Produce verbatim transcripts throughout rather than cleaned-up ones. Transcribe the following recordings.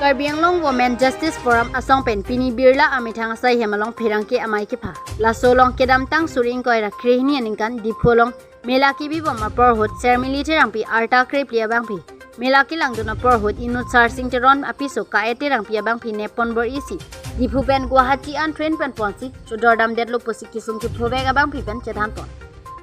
Karbi Anglong Women Justice Forum asong pen pini Birla amethang asai hem along pherangke amei kepha. Laso along kedamtang suri ingkoi ra krehini aningkan Diphu along mela kebibom apor ahut Sermili Terangpi arta krephli abangpi mela kelangdun apor ahut inut Sarsing Teron apiso Ka-et Terangpi abangpi neppon bor-isi Diphu pen Guwahati an train pen ponsi chodordamdetlo pusi kesung kephovek abangpi pen chethanpon.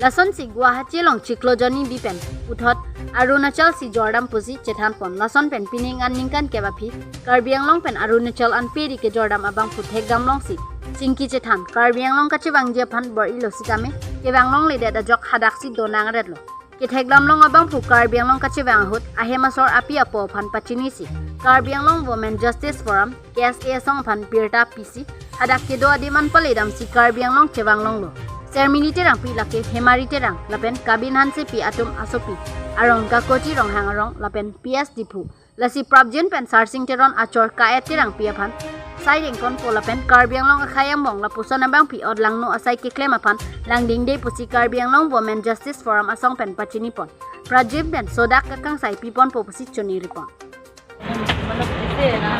Lasonsi Guwahati along chiklo jonni bi pen puthot Arunachal si jordam pusi chethanpon. Lason pen pining an ningkan kep aphi Karbi Anglong pen Arunachal an peri kejordam abangphu thekdam longsi chingki chethan Karbi Anglong kachevangji aphan bor-ilo sitame kevang longledet ajok hadaksi donang retlo. Kethekdam long abangphu Karbi Anglong kachevang ahut ahem asor api apo aphan pachinisi Karbi Anglong Women Justice Forum, K S A asong aphan birta pisi hadak kedo adim an paledamsi Karbi Anglong chevang longlo. Sermili Terangpi lake Hemari Terang lapen Kabin Hansepi atum asopi arong Kakoji Ronghang arong lapen P S Diphu. Lasi prapjin pen Sarsing Teron achor Ka-et Terangpi aphan sai dengkonpo lapen Karbi Anglong akhei angbong lapuson abangpi otlangno asai keklem aphan langdingde pusi Karbi Anglong Women Justice Forum asong pen pachinipon. Prapjin pen sodak kakangsai piponpo pusi choniripon. मतलब, जैसे ना,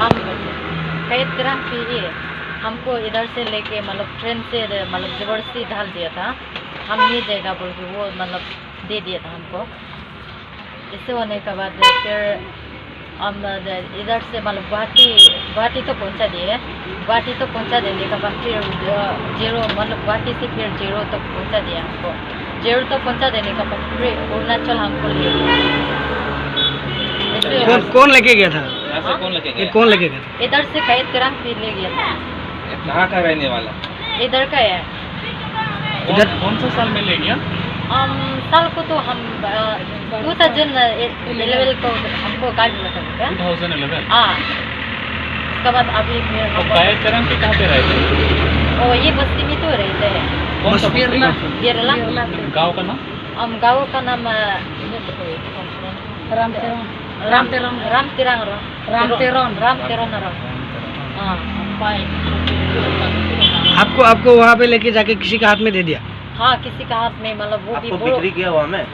हम कई तरह की ये, हमको इधर से लेके, मतलब, ट्रेन से, मतलब, जबरदस्ती डाल दिया था। हम ये जाएगा बोल के वो, मतलब, दे दिया था हमको। इससे होने के बाद फिर हम इधर से, मतलब, गुवाहाटी, गुवाहाटी तो पहुंचा दिए। गुवाहाटी तो पहुंचा देने के बाद फिर, अ, जीरो, मतलब, गुवाहाटी से फिर जीरो तक पहुंचा दिया हमको। जीरो तक पहुंचा देने के बाद फिर अरुणाचल हमको ले गया। इसलिए कौन, कौन लेके गया था? यहाँ से हाँ? कौन लेके ये गया? कौन लेके गया था? इधर से कई तरह से ले गया था। ये कहाँ का रहने वाला? इधर का है। इधर कौन, कौन सा साल में ले गया? हम, साल को तो हम, अ, टू थाउजेंड इलेवन को हमको गाइड हुआ था क्या? Two thousand eleven? हाँ। उसके बाद अभी फिर तो हम गायक चरण पे कहाँ पे रहते हैं? ओ, ये बस्ती में तो रहते हैं। कौन सा बस्ती? बिरला। बिरला। गाँव का नाम? हम गाँव का नाम, अ, राम तेरंग। राम तेरंग। राम तेरंग रो। राम तेरंग। राम तेरंग रो। हाँ। आपको, आपको वहाँ पे लेके जाके किसी का हाथ में दे दिया? हाँ, किसी का हाथ में, मतलब, वो भी आपको बोलो। बिक्री किया हुआ में?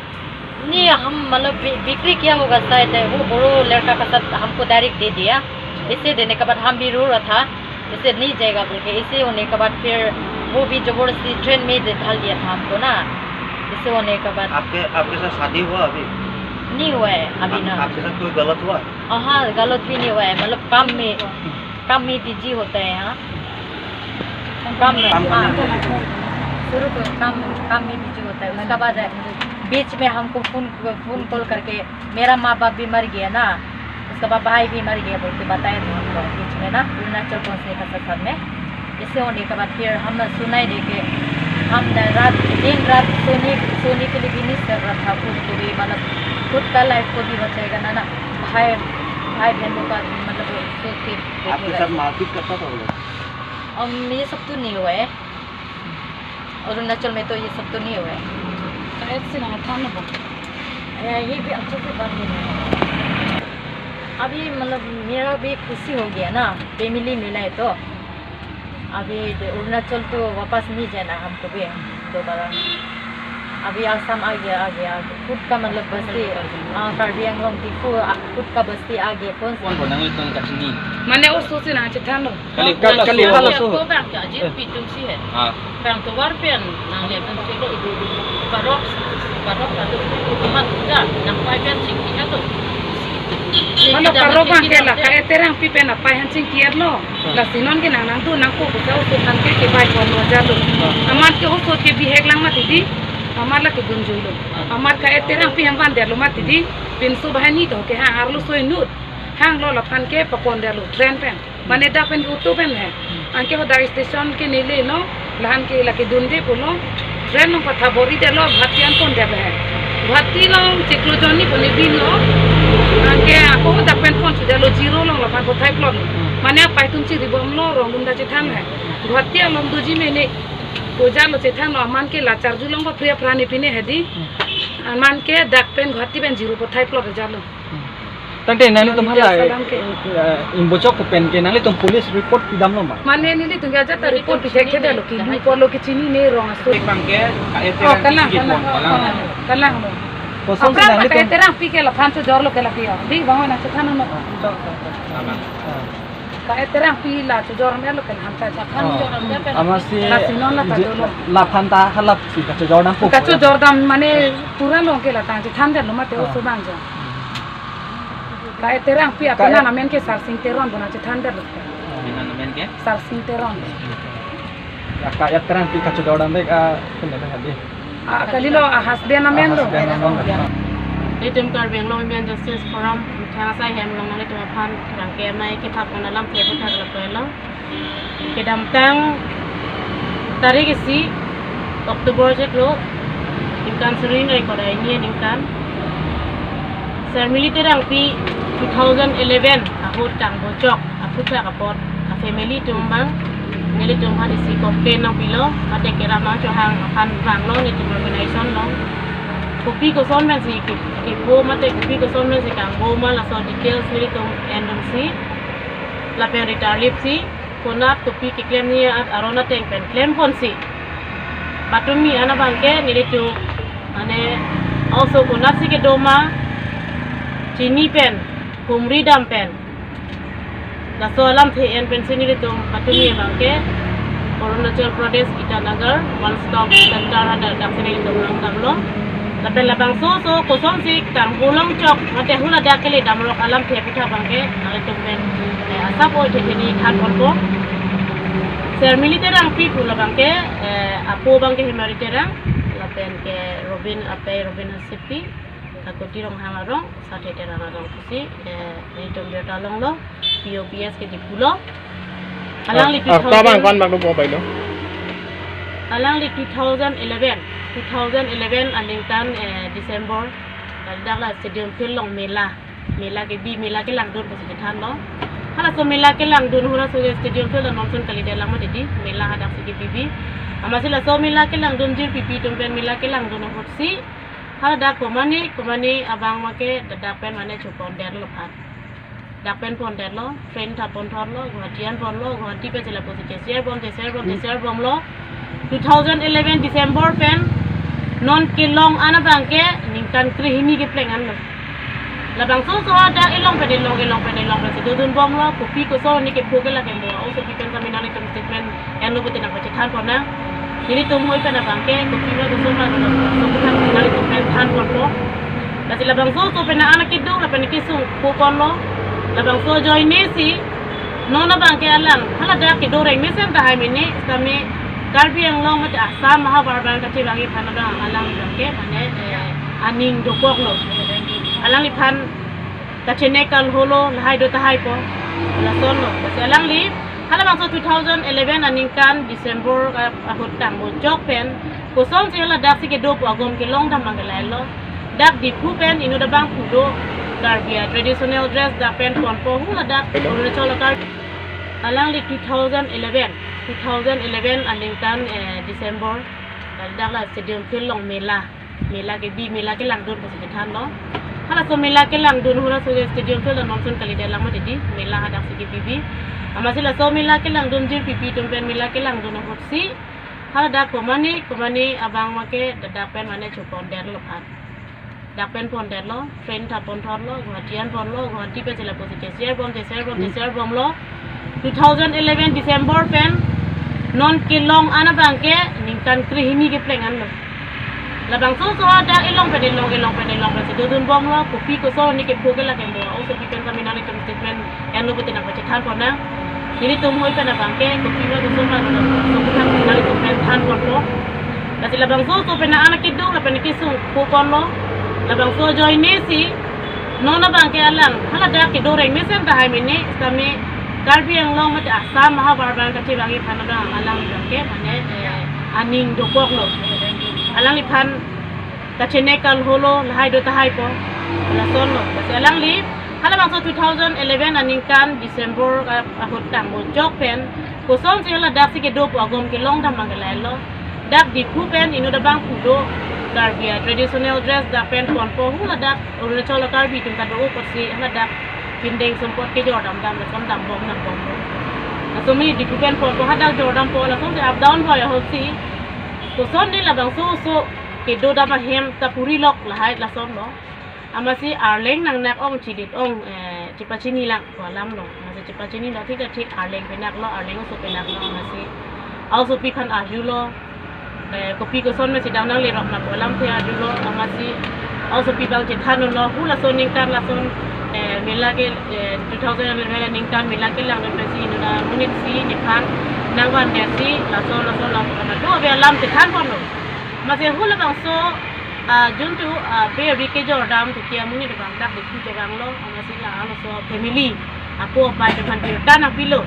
नहीं, हम, मतलब, बि-, बिक्री किया होगा शायद, वो बोरो लड़का का साथ हमको डायरेक्ट दे दिया। इसे देने के बाद हम भी रो रहा था, इसे नहीं जाएगा बोल के। इसे होने के बाद फिर वो भी जबरदस्ती ट्रेन में दे, डाल दिया था हमको ना। इसे होने के बाद आपके, आपके साथ शादी हुआ अभी? नहीं हुआ है अभी आप, ना। आपके साथ कोई गलत हुआ? हाँ, गलत भी नहीं हुआ है, मतलब, काम में, काम में बिजी होता है। हाँ, काम में, काम हाँ। करने में। शुरू तो काम, काम में बिजी होता है, उसके बाद बीच में हमको फोन, फोन कॉल करके, मेरा माँ बाप भी मर गया ना, उसके बाद भाई भी मर गया बोल के बताया था हमको बीच में ना, अरुणाचल पहुँचने का सफर में। इसे होने के बाद फिर हम सुनाई दे के हम न रात, दिन रात सोने, सोने के लिए भी नहीं सर रहा था खुद को भी, मतलब, खुद का लाइफ को भी बचाएगा ना, ना, भाई, भाई बहनों का, मतलब, सोच के बैठे आपके साथ रहते। मारपीट करता था वो लोग? हम, ये सब तो नहीं हुआ है। अरुणाचल में तो ये सब तो नहीं हुआ है। शायद से ना था ना वो। ये, ये भी अच्छे से बंद नहीं है। अभी, मतलब, मेरा भी खुशी हो गया ना, फैमिली मिला है तो। अभी अरुणाचल तो वापस नहीं जाना हमको भी दोबारा। अभी आसाम आ गया, आ गया, आ गया। खुद का, मतलब, बस्ती, हाँ, कार्बी आंगलोंग, दीफू, आ, खुद का बस्ती आ गया। कौन कौन को nangtum kachini? Mane oso si nangchethanlo. Kali, kali, kali, halaso. Ko bang ke ajit pitum si he. Ah. Bang tovar pen nangle pen si lo. Parok, parok lalu. Amat udah nangpai pen chingki atum. Mane parok bang ke la Ka-et Terangpi pen apai aphan chingki-etlo. Ah. Lasi non ke nang nangdun nangkok pusi oso aphan ke kebai ponlo jalo. Ah. Amat ke oso ke bihek lang mati di. Amat la kedun juilo. Ah. Amat Ka-et Terangpi aphan vandetlo mati di. Pinso banghini to ke hang arloso inut. Hanglo laphan ke papondetlo train pen. Mane dak pen auto pen he. Anke hadak station ke nelelo, lahan ke lake dunde pulo. Train along patha bor-idetlo, Guwahati an pondetlo he. Guwahati along chiklo jonni pon-i binlo. Anke ako hadak pen ponchudetlo, Ziro along laphan pothai plot. Mane apai atum chiribomlo, rong dum ta chethan he. Guwahati along doji mene. Ko jalo chethanlo, aman ke la charju along ba priya prani pine he di. Aman ke dak pen Guwahati pen Ziro pothai plot jalo. Tangte nanglitum hala, Salam ke. Eh, inbochok pen ke nanglitum police report pidamlo ma? Mane nelitum ke ajat ta report pithekthedetlo ke, lu apotlo kechinine rong aso. Ek bang ke, Ka-et Terang, oh, kalang, kalang, kalang. Oh, kalang lo. Kosonsi Aphrang nang ka nelitum Eterangpi ke laphan chojorlo ke lapi o. Di bang na chethan no. Ah, chok, chok, chok. Aman. Ah. Ka Eterangpi la chojor melo ke han ta chaphan Oh. chojor ke ke. Amatsi Lasi non la ta je-, dolo. Laphan ta halap si kachojor nangpo. Kachojor dam mane pura long ke la tang chethan det lo mate Ah. oso bang jo. Ka Eterangpi Ka apena Et- amen ke Sarsing Teron bona chethan det lo. Apena amen ke? Sarsing Teron. Ya, ka Eterangpi kachojor dam bek, ah, pun dah tadi. Ah, kalilo, ah, husband amen Ah, lo. husband amen lo. Nelitum Karbi Anglong Women Justice Forum, thang asai hem along nanglitum aphan, rang ke amei kephak nang alamthe aputhak lapu lo. Kedamtang tarik isi October chiklo, ningkan suri ingkoi ra hini aningkan. Sir Millie Terangpi two thousand eleven ahut kangbochok aputhak apot a family atum abang nelitum aphan isi complain nangpilo, mate kerap nangchohang aphan vanglo nelitum organization along. Kopi koson pensi ke-, kepo mate kopi koson pensi kangbo ma laso details nelitum endunsi lapen ritarlipsi konat kopi keklem ni at aron ateng pen klemponsi patumi an abang ke nelitum mane oso konatsi kedo ma chini pen humri dam pen laso alamthe en pensi nelitum patumi abang ke Arunachal Pradesh Itanagar One Stop Center hadak daksi nelitum langdamlo. Lapen labangso oso kosonsi kangbo longchok mate hula dak kele damrok alamthe aputhak abang ke nanglitum pen, eh, asap oi the the ni thanponpo. Sir Millie Terangpi pu labang ke, eh, apo abang ke Hemari Terang, lapen ke Robin apei Robin Hansepi, Kakuti Ronghang arong, Sathe Terang arong pusi, eh, nelitum birta longlo, P O P S ke Diphu lo. Alangli Ah, ah, two thousand, kabang kon bak lupo bailo? Alangli two thousand eleven, two thousand eleven aningkan, eh, December, ladak la stadium field along mela, mela kebi, mela kelangdun pusi kethanlo. Halaso mela kelangdun halaso stadium field along non ason kalidet lang mati di, mela hadaksi kebibi. Amatsi laso mela kelangdun jirpipi atum pen mela kelangdun ahutsi haladak komane, komane abang make dak pen mane chopondetlo aphan. Dak pen pondetlo, train ta ponthorlo, Guwahati an ponlo, Guwahati pen si lapusi cheserbom, cheserbom, Hmm. cheserbomlo. Two thousand eleven December pen non kelong an abang ke ningkan krehini kepleng anlo. Labangso oso dak elong pen elong, elong pen elong pensi dodunbomlo, kopi koson ni kepo ke lake mo, oso pi pen kami nanglitum statement enlo putin nangpachethanpon nang. Nelitum hoi pen abang ke kopi ma koson ma koson, so kuthan nanglitum pen thanponpo. Lasi labangso oso pen an kedo lapen kesung poponlo. Labangso ajoinesi non abang ke alang haladak kedo reng mesen tahai mene, kami Karbi Anglong mate Assam mahabar abang kachevangi aphan abang alang abang ke mane, eh, aning dokoklo. Alangliphan kachene kalholo lahai do tahaipo. Lasonlo. Lasi alangli halabangso two thousand eleven aningkan December, ah, ahut kangbochok pen kosonsi haladaksi kedo pu agom kelong dam abang ke lahelo. Dak Diphu pen inut abang pulo Karbi a traditional dress dak pen ponpo huladak Arunachal akar. Alangli two thousand eleven, two thousand eleven aningkan, eh, December, ladak la stadium field along mela, mela kebi, mela kelangdun pusi kethanlo. Halaso mela kelangdun halaso stadium field along non ason kalidet lang mati di, mela hadaksi kebibi. Amatsi laso mela kelangdun jirpipi atum pen mela kelangdun ahutsi haladak komane, komane abang make dak pen mane chopondetlo aphan. Dak pen pondetlo, train ta ponthorlo, Guwahati an ponlo, Guwahati pen si lapusi cheserbom, cheserbom, Hmm. cheserbomlo. Two thousand eleven December pen non kelong an abang ke ningkan krehini kepleng anlo. Labangso oso dak elong pen elong, elong pen elong pensi dodunbomlo, kopi koson ni kepo ke lake mo, oso pi pen kami nanglitum statement enlo putin nangpachethanpon nang. Nelitum hoi pen abang ke kopi ma koson ma koson, so kuthan nanglitum pen thanponpo. Lasi labangso oso pen an kedo lapen kesung poponlo. Labangso ajoinesi non abang ke alang haladak kedo reng mesen tahai mene, kami Karbi Anglong mate Assam mahabar abang kachevangi aphan abang alang abang ke mane, eh, aning dokoklo. Alangliphan kachene kalholo lahai do tahaipo. Lasonlo. Lasi alangli halabangso two thousand eleven aningkan December, ah, ahut kangbochok pen kosonsi haladaksi kedo pu agom kelong dam abang ke lahelo. Dak Diphu pen inut abang pulo Karbi a traditional dress dak pen ponpo huladak Arunachal a Karbi atum kado-o apotsi haladak pindeng sumpot kejor dam dam lason dambom dambomlo. Laso mini Diphu pen ponpo hadak jor dampo lasonsi up down boi ahutsi kosonsi labangso oso kedodam ahem ta puri lok lahai lason lo. Amatsi arleng nangnak ong, chidit ong, eh, chepachini lang pu alam lo. Amatsi chepachini lo, thik ta thik, arleng penak lo, arleng oso penak lo, amatsi a-osopi aphan arjulo. Eh, kopi koson ma chedang nanglerok ma pu alamthe arjulo, amatsi a-osopi abang chethan lo, hu lason ningkan lason, eh, mela ke, eh, two thousand eleven aningkan mela kelang pen si inut amonit si nephan nangvandet si lason lason lason, do ave alam chethan ponlo. Amatsi hu labangso, ah, juntu, ah, beri kejordam tiki amonit abang dak dikhu jabang lo, amatsi la arloso family apo apai aphan birta nangpilo.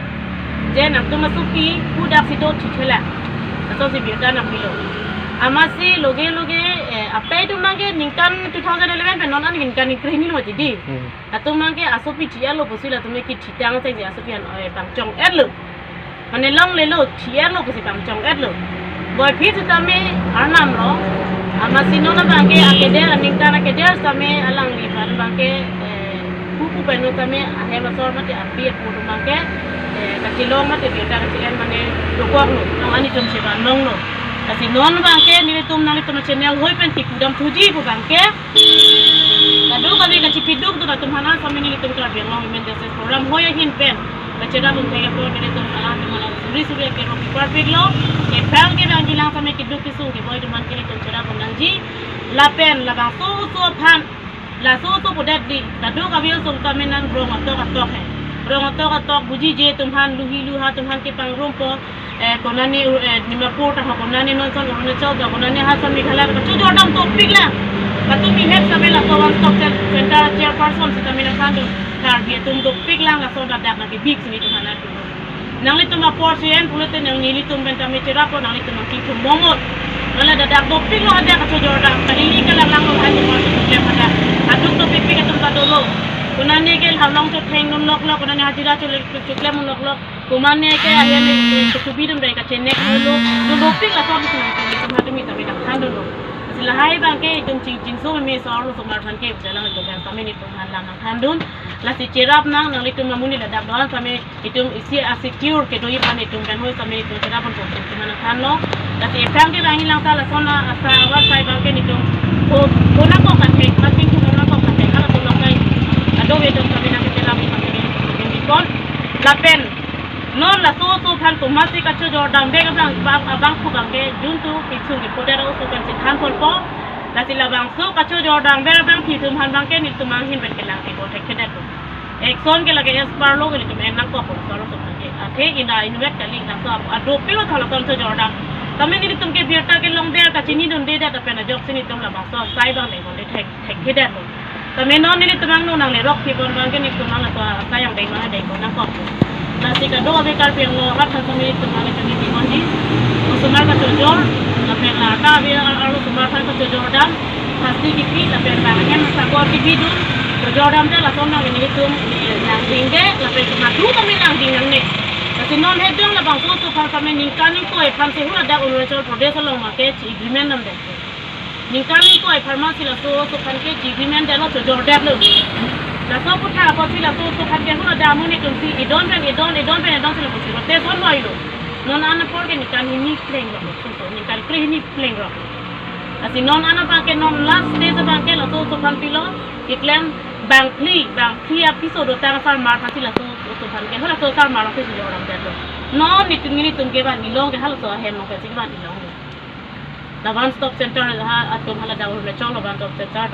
Je nangtum asopi hu dak si do chichela, lasonsi birta nangpilo. Amatsi loge loge, eh, apai atum abangke ningkan two thousand eleven pen non an ningkan ingkre hini lo mati di. Hmm. Latum abangke asopi thi-etlo pusi latum ke thitang seng si asopi an, eh, pangchong-etlo. Mane longlelo, thi-etlo pusi pangchong-etlo. Boiphit sitame arnam lo. Amatsi non abangke akeder, aningkan akeder sitame alangliphan abangke, eh, pupu pen non sitame ahem asor mate api apo atum abangke, eh, kachelong mate birta kachi-en mane dokoklo. Nang ani atum chevan longlo. Lasi non abangke nelitum nanglitum channel hoi pen kipudam thuji pu abangke, kadokave kachipiduk do atum aphan sitame nelitum Karbi Anglong Women Justice Forum hoi ahin pen kacherap un thek apot nelitum alanglitum aphan suri suri akerok kiparpiklo. Ephang ke bang jilang sitame keduk kesung keboi atum aphan ke nelitum cherap un nangji. Lapen labangso oso aphan, laso oso pudet di, kadokave osung sitame nang rong atok atok he. Rong atok atok bujije atum aphan, luhi luha atum aphan kepangrum po, eh, konane, eh, Dimapur ta ho, konane non ason Arunachal ta, konane ha ason Meghalaya ta, kachojordam dopik lang. Latum ihek sitame laso One Stop Cen-, Center chairperson sitame nangthandun, Karbi atum dopik lang, laso ladak nangkebik si nelitum aphan arjulo. Nanglitum apor si en pulote nang nelitum pen tame cherap lo, nanglitum nangkithum bomnoi. Mane ladak dopik lo, hadak kachojordam, kali ni kalang lang lo, hai atum apor si choklem hadak. Aduk dopikpik atum ta dolo. Konane ke halong chotheng dun loklo, konane hajira cho-, choklem dun loklo. Konane ke ahem, eh, ketubi atum dai kachenek lo, lo, dopik laso atum, atum, atum, atum, atum, atum, atum, atum, atum. Lasi lahai abangke itum ching, chingso meme so arlosomar aphan ke, jalang itum yang kami ni penghalang nangthandun. Lasi cherap nang, nanglitum amonit ladak doan sitame itum isi a-secure kedoji aphan itum pen hoi sitame itum cherap pon pon itum nangthanlo. Lasi ephang ke bang jilang ta lason asa awar sai abangke nelitum ko, konang kok kate, masing ko konang kok kate, halatum lokai. Ado ve atum sitame nangcherap pon pon. Lapen non laso oso aphan komatsi kachojordam vek abang, abang, abang pu abangke juntu kesung kepodet oso aphan chethan ponpo. Lasi labangso kachojordam vek abangpi atum aphan abangke nelitum ahin pen kelang thekpo thekthedet lo. Action ke lake as per law ke nelitum en nangkokpo laso oso aphan ke. Athe ina inutvet kali laso adopik lo thala ason chojordam. Tame nelitum ke birta kelongdet, kachinidunde det lapen ajoksi nelitum labangso asai abang dengponde thek, thekthedet lo. Tame non nelitum angno nanglerok thipon abangke nelitum ang laso asai yang dengma dengpon nangkok. Lasi kadokave Karbi Anglong arat aphan sitame nelitum nanglitum niti ponji. Osomar kachojor, lapen la ta ave ar-, arlosomar aphan kachojordam, pasti kipi, lapen bang ahem sakor kipidun, chojordam te lason nang nelitum, eh, nangdingde, lapen kemadu kami nangding nangne. Lasi non hedong labangso oso aphan sitame ningkan ingkoi aphan si hula dak Arunachal Pradesh along make chi agreement namdet. Ningkan ingkoi apharman si laso oso aphan ke chi agreement detlo, chojordetlo. Laso aphuthak apot si laso oso aphan ke hula dak amonit atum si idon pen idon, idon pen idon si lapusi rotation loilo. Non an apor ke ningkan hini plenglo, so, so, ningkan krehini plenglo. Lasi non an abangke non last stage abangke laso oso aphan pilo, keklem bangphli, bangphli apiso dotang asarmar aphan si laso oso aphan ke, halaso asarmar aphan si chojordam detlo. Non nelitum nelitum kevan ilong ke halaso ahem along ke si kevan ilong. La One Stop Center ha atum hala dak Arunachal la One Stop Center.